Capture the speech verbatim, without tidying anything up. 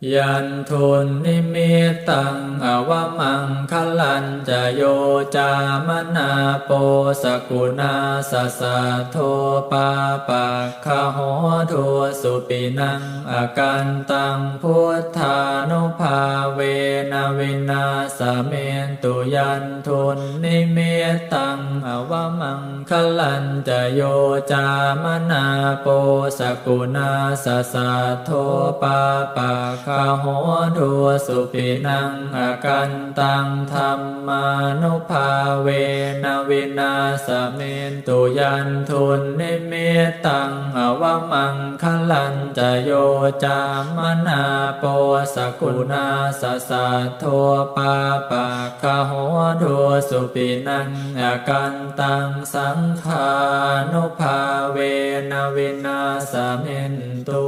Yandunnimittaṃ avamaṅgalañca yo cāmanāpo sakuṇassa saddo pāpaggaho dussupinaṃ akantaṃ buddhānubhāvena vināsamentu. Yandunnimittaṃ avamaṅ galañca yo cāmanāpo sakuṇassa saddo pāpaggaho dussupinaṃ akantaṃ dhammānubhāvena vināsamentu. Yandunnimittaṃ avamaṅgalañca yo cāmanāpo sakuṇassa saddo pāpaggaho dussupinaṃ akantaṃ saṅghānubhāvena vināsamentu.